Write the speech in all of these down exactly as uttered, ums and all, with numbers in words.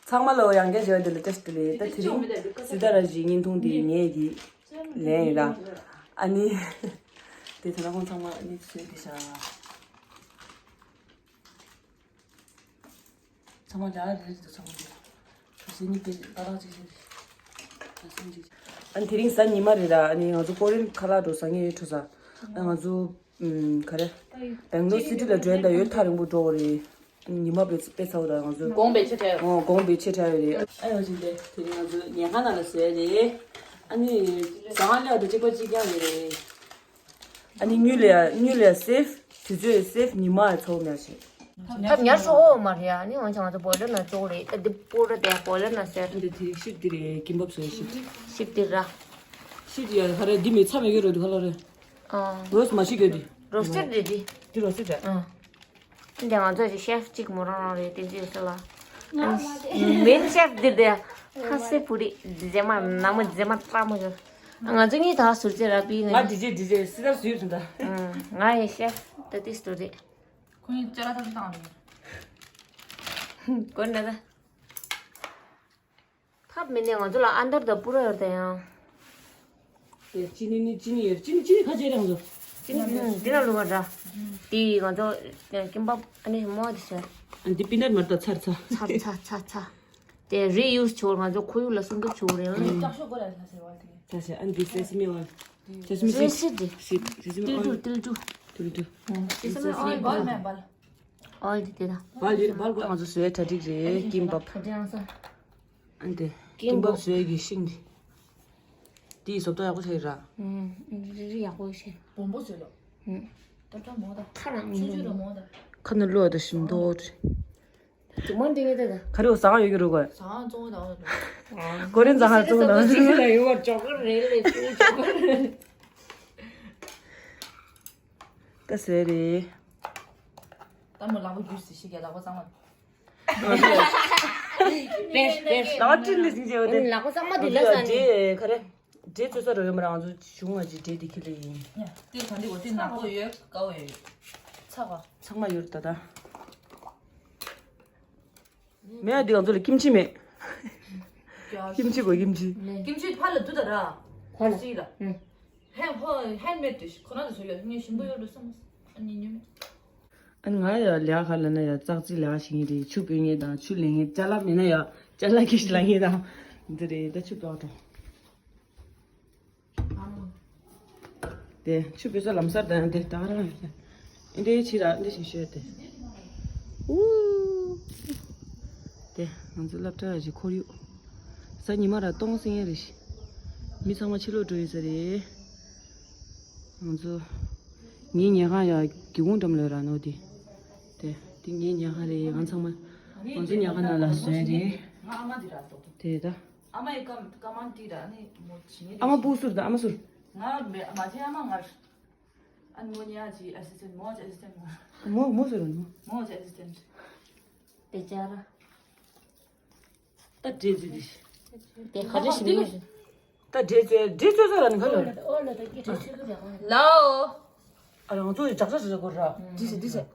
ཚང་མ་ལོ་ཡང་བསྐྱར་བྱས་པ་འདི་ལ་བཀྲ་ཤིས་བདེ་ལེགས། ད་དེ་རིང་སི་ཏཱ་ར་ཇིའི་བརྙན་ཐུང་འདི་ངས་འདི་ལེན་ཡིན་ལ། ཨ་ནི་དེ་ད་ལྟ་ཁོང་ཚང་མ་ཨ་ནི་བཟོས་བསྡད་ཤག་ཚང་མ་ལ་རེ་རེ་དུ་ཚང་མ་འདི་གྲོ་སི་གཉིས་དེ་ཏག་ཏག་ཅིག་ཞིག་ཨ་ནི་དེ་རིང་གཟའ་ཉི་མ་རེད་ལ། ཨ་ནི་ང་ཚོ་ཀོ་རི་ཡན་ཁ་ལག་འགྲོ་ཟ་མཁན་ཡོད་འགྲོ་ས། ཨ་ང་ཚོ་ཨུམ་ག་རེ། སྦེང་ལོར་སི་ཊི་ལ་འགྲོ་ཡིན་ད། ཡོད་ཐག་རིང་པོ་འགྲོ་དགོས་རེད། ཉི་མ་དཔེ་དཔེ་ཚ་བོ་ད་ང་ཚོ་དགོངས་པའི་ཆེ་ཕྲ་ཡོད། ཨོ་དགོངས་པའི་ཆེ་ཕྲ་ཡོད་རེད། ཨ་ཡོ་ཅིག་དེ་དེ་རིང་ང་ཚོ་ཉལ་ཁང་ནང་ལ་བཟོས་རེད། ཨ་ནི་ཟ་ཁང་སླེབས་དུས་གཅིག་པ་གཅིག་རྐྱང་ཡོད་རེད། ཨ་ནི་དངུལ་ལ་ཡ་དངུལ་ལ་ཡ་སེབ། དུས་ཚོད་ཡ་སེབ། ཉི་མ་ཡ་ཚོགས་མེད་ཞིག་ཐབས་ཉར་ཤོག་ཨོ་མ་རེད། ཨ་ནི་འོན་ཀྱང་ང་ཚོ་བོ་ལེ་ན་ཅོག་རེད། ཨ་འདི་པོ་ར་དེ་བོ་ལེ་ན་ཟེར། འདི་དེ་ཤིབ་འདི་རེད། ཀིམ་པབ་བཟོས་ཤིབ། ཤིབ་འདི་ར། ཤིབ་ཡ་ག་རེ་འདི་མི་ཚ་མེད་གི་རོ་འདི་ག་ལ་རེད། ཨ། རོ་སི་མ་ཤི་གི་འདི། རོ་སི་ཊེཌ་རེད་འདི། འདི་རོ་སི་ཊེཌ་རེད། ཨ། འདི་ང་ཚོ་ཞིག་ཤེཕ་གཅིག་མོ་རང་རང་རེད། བསྟན་འཛིན་ཡོད་ས་ལ། མེན་ཤེཕ་འདི་དེ་ཧ་སེ་བུ་རི་རྗེས་མ་ནང་མ་རྗེས་མ་ཏྲ་མོ་ཡོད། ང་ཚོ་གཉིས་ད་ཟུར་བཅད་ར་པི་ང་ང་ཌི་ཇེ་ཌི་ཇེ་སི་ད་ཟུར་ད། ང་ཡི་ཤེཕ་ད་ཏིས་ཏོ་རེད། ཁོ་གཉིས་ཅ་ལག་ཐག་ཆོད་བཏང་རེད། གོ་ན་ད། ཐབས་མེད་ནས་ང་ཚོ་ལ་ཨན་དར་དང་པུ་ར་ཡོད་ད་ཡང་། དེ་ཅི་ནི་ནི་ཅི་ནི་ཡོད། ཅི་ནི་ཅི་ནི་ཁ་ཆེ་རང་ཚོ། ཅི་ནི་འདི་ན་ལུ་བ་འདྲ། དེ་ང་ཚོ་ཀིམ་པབ་ཨ་ནི་མོ་དེ་ཟེར། ཨ་འདི་པི་ནཊ་མ་ད་ཚར་ཚ། ཚར་ཚ་ཚར་ཚ། དེ་རི་ཡུ་སི་བྱོས། ང་ཚོ་ཁོར་ཡུག་ལ་སྲུང་སྐྱོབ་བྱེད་དགོས་རེད་ལ། ཨ་ནི་ལྕགས་ཤོག་སྐོར་ལ་ལ་ཟེར་བ་དེ། ད་ཟེར་ཨ་འདི་སེ་སི་མི་ཨོལ། སེ་སི་མི་སེ་སི་ཏི། སི་སེ་སི་མི་ཏིལ་ཀྲུ་ཨོལ། ཏིལ་ཀྲུ། ཏིལ་ཀྲུ། ཨ་སེ་སི་མི་ཨོལ་གོ་མེ་བལ། ཨོལ་དེ་དེ་ད། བལ་ཡོད་བལ་གོ། ང་ཚོ་བཟོས་གྲ་སྒྲིག་རེད། ཀིམ་པབ། ཨ་འདི་ཀིམ་པབ་བཟོས་ཀྱི་ཤིང་འདི། དེའི་བཟོ་ལྟ་ཡག་པོ་བྱས་ར། ཨུམ། རི་རི་ཡག་པོ་བྱས། སྦོམ་པོ་བཟོས་ལོ། ཨུམ། ཏག་ཏག་མོ་ད། ཁ་རང་ཆུང་ཆུང་ར་མོ་ད། ཁ་ན་ལོ་ད་ཞིམ་མདོག་རེད། དེ་མོ་འདི་ངེས་ད་ད། ག་རེ་བཟང་ཡོད་ཀྱི་རུ་གོ། བཟང་བཙོང་ད་འོ་ད། གོ་རེ་བཟང་ཧ་བཙོང་ད། ཅིག་ལ་ཡོད་བར་ཅོག་གར་རེད་ལས་ཅུ་ཅོག་གར། ད་ཟེར་རེད། ད་མོ་ལག་པ་རྒྱུས་སི་ཤི་ག་ལག་པ་གཙང་མ། བེར་བེར། ལག་པ་བཀྲུས་ནས་ཟིན་བྱས་པ་དེ། ལག་པ་གཙང་མ་དེ་ལ་ཟ་ནས། ག་རེ། འབྲས་བཙོས་ས་རོ་ཡོད་མ་ར། ང་ཚོ་གཞུང་ང་ཅིག་འབྲས་དེ་ཁྱེར་ལེ་ཡིན། ཡ། དེ་ག་འདི་འོ་དེ་ནག་པོ་ཡོད་དཀར་པོ་ཡོད། ཚ་བ། ཚང་མ་ཡོད་ད་ད། མེད་ཨ་འདི་ང་ཚོ་ལ་ཀིམ་ཆི་མེད། ཀིམ་ཆི་གོ་ཀིམ་ཆི། ཀིམ་ཆི་ཕར་ལ་འདུག་ད་ར། ཕར་ལ། སི་ལ། ཧན་ཧོ་ཧན་མེད་དུ་ཁོ་རང་དུ་བཟོ་ཡོད། ངས་ཞིམ་པོ་ཡོད་འགྲོ་བསམ། ཨ་ནི་ཉོས་མེད། ཨ་ནི་ང་ཡ་ལས་ཀ་ལ་ན་ཡ་ཙག་ཙིག་ལས་ཀ་བྱེད་མཁན་རེད། ཆུ་སྤོས་མཁན་དང་ཆུ་ལེན་མཁན། ཅ་ལག་མེད་ན་ཡ་ཅ་ལག་ཁྱེར་ལེན་མཁན་དང་འདི་རེད། ད་ཆུ་སྤོས་འགྲོ། དེ་ཆུ་སྤོས་ས་ལམ་སར་དང་དེ་ད་ག་རང་ཡོད་དེ། ཨེ་འདྲའི་ཕྱི་ར་ཨེ་འདྲ་ཞིག་ཤོད་དེ། ཨུ། དེ་ང་ཚོ་སློབ་གྲྭ་ཞིག་ཁོར་ཡུག་གཟའ་ཉི་མ་ར་སྟོང་སེང་ཡ་རེད་ཤི། མི་ཚང་མ་ཕྱི་ལོགས་འགྲོ་ཡིན་ས་རེད། ང་ཚོ་ངའི་ཉལ་ཁང་ཡ་སྒེའུ་ཁུང་འགྲམ་ལ་ཡོད་ར་ནོ་དེ། དེ་དེ་ངའི་ཉལ་ཁང་རེད། ང་ཚང་མ་ང་ཚོ་ཉལ་ཁང་ནང་ལ་བཟོས་རེད། ང་ཨ་མ་འདི་ར་ཏོག་ཏོག་དེ་ད། ཨ་མ་ཡི་ཀམ་ཀ་མན་ཏི་ར་ནི་མོ་ཇི་ནི་ཨ་མ་སྤུ་གུ་སུར་དང་ཨ་མ་སུར། ང་མེ་མ་ཇི་ཨ་མ་ངར། ཨ་ནི་མོ་ཉ་ཇི་ཨེ་སི་སི་ཊེན་ཊི། མོ་ཇི་ཨེ་སི་སི་ཊེན་ཊི་ངར། མོ་མོ་སུར་ར་ནི་མོ། མོ་ཇི་ཨེ་སི་སི་ཊེན་ཊི། དེ་ཅ་ར། ད་འདྲེ་ཚོས་འདི། དེ་ག་རེ་ཞིག་ནི། ད་འདྲེ་ཚོས་འདྲེ་ཚོས་ས་ར་ནི་ག་ལ། ལའོ། ཨ་རང་ཚོ་ཡི་ཇག་ཇག་ཟེར་གོ་ར། འདི་ཟེར་འདི་ཟེར།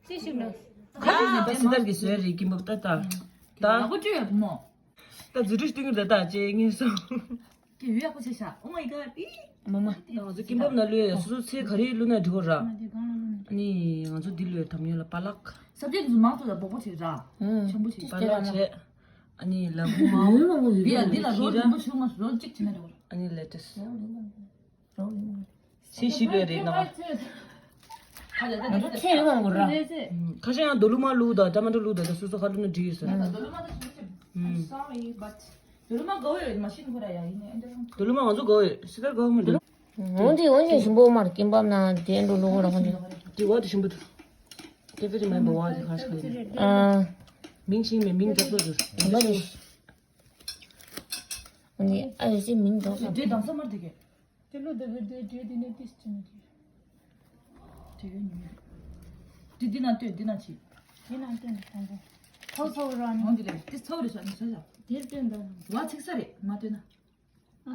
ཅི་ཞིག་ནི། ག་རེ་ནི་ད་སི་ཏར་གི་བཟོས་རེད་ཀིམ་པབ་ད་ད། ད། ལ་ཁོ་བྲོས་ཡོད་མོ། ད་འཛུལ་ཁྲིད་སྟོན་གི་རེད་ད་ཅེས་ངས་སོ། ཀྱི་ཡུལ་ཡག་པོ་བྱས་ཤག Oh my god ཨི། མ་མ། ང་ཚོ་ཀིམ་པབ་ནང་བླུགས་ཡ་སོ་སོ་ཚལ་ག་རེ་བླུགས་ན་འགྲིག་གོ་ར། ཨ་ནི་ང་ཚོ་འདི་བླུགས་ཡ་དམ་ཉོ་ལ་པ་ལག་སབ་ཇི་དེ་ཚོ་མང་ཚོགས་ལ་སྦོག་པོ་བྱས་ར། ཆེན་པོ་བྱས། པ་ལག་བྱས། ཨ་ནི་ལ་ཕུག་མའོ། འདི་ལ་འདི་ལ་རོལ་རིང་པོ་ཞུ་མ་རོལ་གཅིག་བྱས་ན་འགྲིག་གོ་ར། ཨ་ནི་ལེ་ཊས། ཚེ་ཞིག་ལོས་རེད་ནོ། ང་ཚོ་ཚེ་རིང་བ་མོ་ར། ཁ་ཤས་ཡང་རྡོ་ལུ་མ་བླུགས་དང་ཊ་མ་ཊོ་བླུགས་དང་ད་སོ་སོ་ཁ་ལུ་ནི་འགྲིག་ཡོད་ཟེར། རྡོ་ལུ་མ་ད་ཞུ་ཅིག I'm sorry but རྡོ་ལུ་མ་གོ་ཡོད་མ་ཤིན་ཁོ་ར་ཡ་ཡིན་ནས་ཨེ་འདྲ་རང་། རྡོ་ལུ་མ་ང་ཚོ་གོ་ཡོད། སི་ཏར་གོ་མི་འདུག་འོན་ཏེ་འོན་ཞིང་ཞིམ་པོ་མར་ཀིམ་པབ་ན་དེ་འགྲོ་ལུ་གོ་ར་ཁོ་འདི། དེ་བ་དེ་ཞིམ་པོ་འདུག་དེ་བེ་རི་མན་པོ་བ་དེ་ཁ་ཤས་ཡིན། ཨ། མིང་ཤིང་མེ་མིང་རྒྱབ་ལོ་འདུག་འདི་ཨ་ཡོད་སི་མིང་འདོགས་ས། དེ་དང་ས་མར་དེ་གས། དེ་ལོ་དེ་བེ་དེ་དེ་དེ་ནས་ཏིས་ཅི་ནས་དེ། དེ་ཡོད་ཉི་མ། དེ་འདི་ན་ལྟོས་འདི་ན་ཆི། དེ་ན་ལྟོས་ན་ཁོང་ཁོང་། ཚའོ་ཚའོ་ར་ནི། འོང་འདི་རེད་དེ་ཚའོ་རེད་ཤག་ནི་ཚོད་ཤག་དེར་ལྟོས་འདྲ། བ་ཚིག་ས་རེད་མ་ལྟོས་ན། ཨ།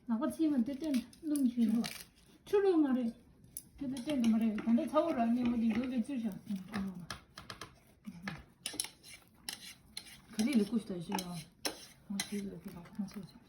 ནག་པ་ཚིག་མ་དེ་ལྟོས་ན་སྣུམ་ཆུ་ལོ། ཆུ་ལོ་མ་རེད། དེ་ལྟོས་ན་མ་རེད་ད་ལྟ་ཚའོ་ར་ནི་འོ་དེ་འགྱོ་གི་ཚུལ་ཤག་རི་ལི་ཀུ་ཤ་ཞུ་ཡང་། ང་ཞུ་ཡོད་ཀྱི་ལག་ཁང་ཚོ་ཅིག་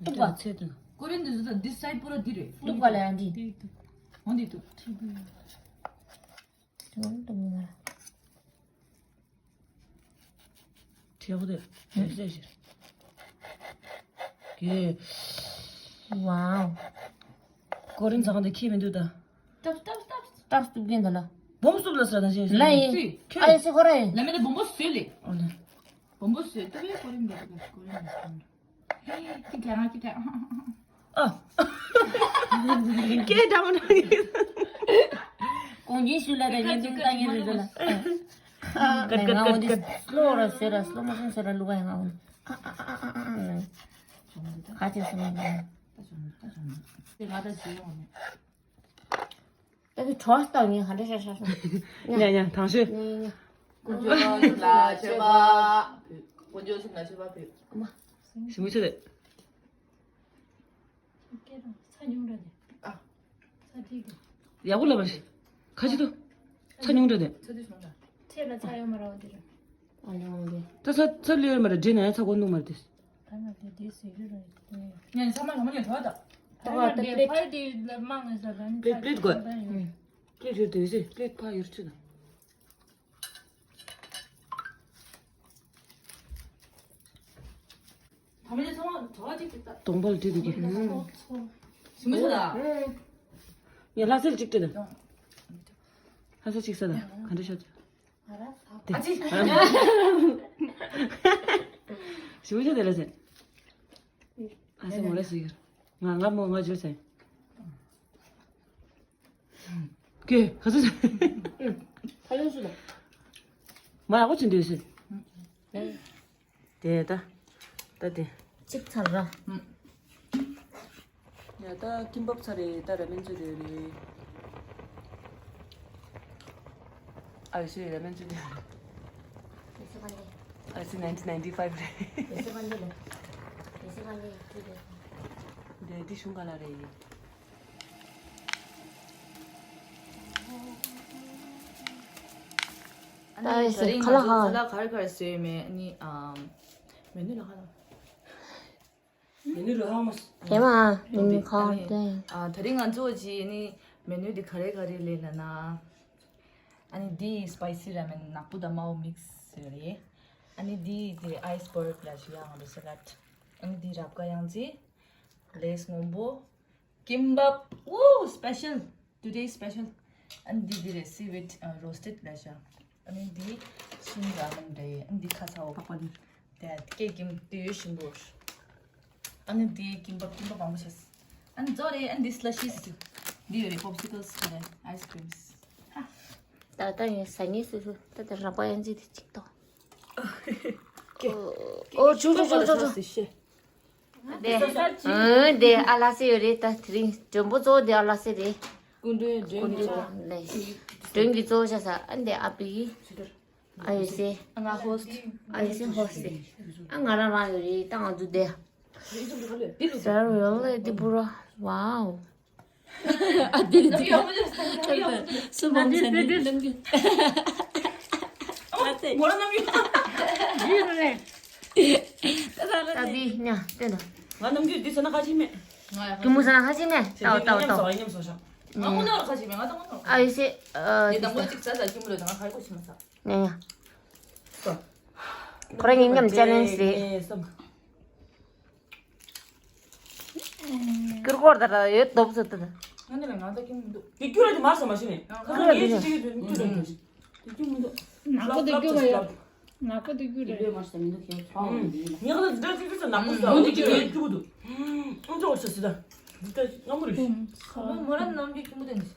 ཏུག་པ་ཚོད་དུ། ཀོ་རིན་འདི་ཟ་འདི་སའི་པུ་ར་འདི་རེད། ཏུག་པ་ལ་ཡང་འདི། འོ་འདི་ཏུག་ཏུག་ཏུག་མ། ཁྲེ་བོ་དེ་ཟེར་ཟེར། གེ། ཝའོ། ཀོ་རིན་ཚང་དེ་ཁྱི་མི་འདུག་ད། སྟབས་སྟབས་སྟབས། སྟབས་སྟུབ་གིན་ད་ལ། བོམ་སུབ་ལ་ས་ད་ཞེས་ལ་ཡིན། ཨ་ཡེ་སི་ཁོ་ར་ཡིན། ལ་མེ་ད་བོམ་པོ་སུ་ལེ། ཨོ་ལེ། བོམ་པོ་སུ་ཏུ་ཡེ་ཀོ་རིན་འདི་ཀོ་རིན་འདི། ཁྱི་ག་རང་ཁྱི་ག་ཨ། སྐད་འདྲ་མོ་འདྲ་གི། གོང་ཇི་ཞུ་ལ་དང་ཉན་དུ་ད་ཉན་རེད་ལ། ཀད་ཀད་ཀད་ཀད། སློ་ར་ཟེར་ར་སློ་མོ་ཤོན་ཟེར་ར་ལུག་ཡང་ཨ་ཨ་ཨ་ཨ། ཁ་ཆེ་སོང་ན། ང་ད་ཞུ་ཡོང་ནས། ད་དེ་གྲོགས་དང་ངས་ག་འདྲ་ཤ་ཤ་ཤ། ཉ་ཉ་དང་ཤོད། ཉ་ཉ། དཀོན་མཆོག་གསུམ་ལ་མཆོད་པ་ཕུལ། དཀོན་མཆོག་གསུམ་ལ་མཆོད་པ་ཕུལ། ཞི་མོ་ཆེ་རེད། སྐད་རང་ཚ་ཉུང་འདྲ་དེ། ཨ། ཚ་ཐིག་གི། ཡག་པོ་ལབ་པ་ཞིག་ཁ་ཅིག་ཏུ། ཚ་ཉུང་འདྲ་དེ། ཚ་དུས་སོང་ད། ཚེ་ལ་ཚ་ཡོད་མ་རེད་འོ་དེ་རེད། ཨ་ལེ་འོང་དེ། ད་ཚ་ཚ་ལུས་ཡོད་མ་རེད་འདྲེ་ན་ཡང་ཚ་གོ་འདུག་མ་རེད་དེ། ད་ང་དེ་དེ་ཟེར་རེད་རེད། ངས་ཚང་མ་ལ་མ་ཉོས་གྲོགས་དང་། ད་ང་དེ་ཕར་དེ་ལ་མང་ངེས་ས་ད་ནི་པླེ་པླེ་དགོས། པླེ་ཡོད་དུས་ཟེར་པླེ་ཕར་ཡོད་ཆུ་དང་། ད་མི་ཚང་མ་གྲོགས་གཅིག་གི་ད། གདོང་པ་ལ་བྲིས་འདུག་གི། ཞི་མོ་ཆེ་ད། ངས་ལྷ་སེལ་གཅིག་སྤྲད་དང་། ལྷ་སེལ་གཅིག་ས་དང་ག་འདྲ་ཤོད། ཨ་ཙི། ཞི་མོ་ཆེ་དེ་ལ་ཟེར། ཨ་ཙི་མོ་ལ་ཟེར། ང་ང་མོ་ང་བརྗོད་ཟེར། ཀེ་ག་ཚོད་ཟེར། ཁ་ལོན་སུ་ལ། མ་ཡག་པོ་བྱེད་འདོད་ཟེར། དེ་ད། ད་དེ། གཅིག་ཚར་ར། ཡ་ད་ཀིམ་པབ་ཚར་རེད། ད་ར་མེན་ཚོད་ཡོད་རེད། ཨ་ཡོད་ཤི་ར་མེན་ཚོད་ཡོད་རེད། ཨ་ཡོད་ཤི་nineteen ninety five རེད། དེ་དེ་གཞུང་ག་ལ་རེད། ད་ཨེ་སེ་ཁ་ལག་ཧ། ཁ་ལག་ག་རེ་ག་རེ་བཟོས་ཡོད་མེད་ཨ་ནི་ཨམ། མེ་ནུ་ལ་ཧ་ལ། མེ་ནུ་ལ་ཧ་མ། ཧེ་མ་མེ་ནུ་ཁ་ལག་དེ། ཨ་དེ་རིང་ང་ཚོ་གི་ཨ་ནི་མེ་ནུ་དེ་ག་རེ་ག་རེ་ལས་ལ་ན། ཨ་ནི་དེ་spicy ramen ནག་པོ་དང་དམར་པོ་mix རེད། ཨ་ནི་དེ་དེ་iceberg ལ་ཞུ་ཡང་རེ་salad། ཨ་ནི་དེ་རབ་དགའ་ཡང་རྩི། Lays སྔོན་པོ། Kimbap, woo, special. Today special. And this is seaweed uh, roasted lasha. And this shin ramen day. And this kasao. Papa ni. That cake in the shin bush. And this kimbap, kimbap ambitious. And zore, and this slushies. This popsicles, uh, ice creams. ད་ད་ཡིན་ས་ངེས་སུ་སུ་ད་ད་ར་པ་ཡང་ཅི་དེ་ཅིག་ཏོ། ཨོ་ཅུ་ཅུ་ཅུ་ཅུ་ཅུ། དེ། ཨ་དེ་ཨ་ལ་སེ་ཡོད་རེད། ད་དེ་རིང་མགྲོན་པོ་གཙོ་བོ་དེ་ཨ་ལ་སེ་རེད། སྐུ་མགྲོན་མགྲོན་གཙོ་བོ་ལས། མགྲོན་གྱི་གཙོ་བོ་ཆགས་ས་ཨ་འདི་ཨ་པི་ཨ་ཡོད་སེ། ང་host། ཨ་ཡོད་སེ་host་སེ། ཨ་ང་རང་རང་ཡོད་རེད། ད་ང་ཚོ་དེ། ཟ་རུ་ཡོད་ལེ་དེ་བུ་ར། Wow། ཨ་དེ་དེ་སུ་མང་ས་ནས་ལམ་གྱི། ཨ་དེ་མོ་ར་ནམ་གྱི། ད་དེ་ཉ་དེ་ད། ང་ནམ་གྱི་དེ་ས་ན་ཁ་ཅིག་མེད། གི་མོ་ས་ན་ཁ་ཅིག་མེད། ཏའོ་ཏའོ་ཏའོ། ཉམས་སོ་ཤ། ང་མོ་ན་ཁ་ཅིག་མེད། ང་ད་མོ་ན། ཨ་ཡོད་སེ། ཨ་དེ་དང་མོ་གཅིག་ས་ས་གི་མོ་རེད། ང་ཁ་ཡོད་ཅི་མ་ས། ཉ་ཉ། ཁོ་རང་ཉིད་ཉམས་challenge་རེད། ཀུར་ཀོར་དར་ཡོད་དོབ་ཟེར་ཏེ། ང་ནི་ང་ད་ཀྱི་མི་འདུག་དེ་ཀྱུ་ར་དེ་མར་ས་མ་ཤི་ནས། ཁ་ཁ་ངས་ཅི་ཅི་ཀྱུ་ཀྱུ་ར་ཀྱུ་ཅི། དེ་ཀྱུ་མི་འདུག་ནག་པོ་དེ་ཀྱུ་མ་ཡོད། ནག་པོ་དེ་ཀྱུ་ར། དེ་མར་ས་མི་འདུག་ཁྱེད་ཚོ། ངས་ཁ་ད་དེ་ཀྱུ་ཀྱུ་ནག་པོ་ས། འོ་དེ་ཀྱུ་ར་ཀྱུ་འདུག་ཨང་ཅོག་ས་སི་ད། དེ་ད་ང་མོ་རེ་ཤི། ཁ་མོ་མོ་ར་ནམ་གྱི་ཀྱུ་མི་དེ་ནི།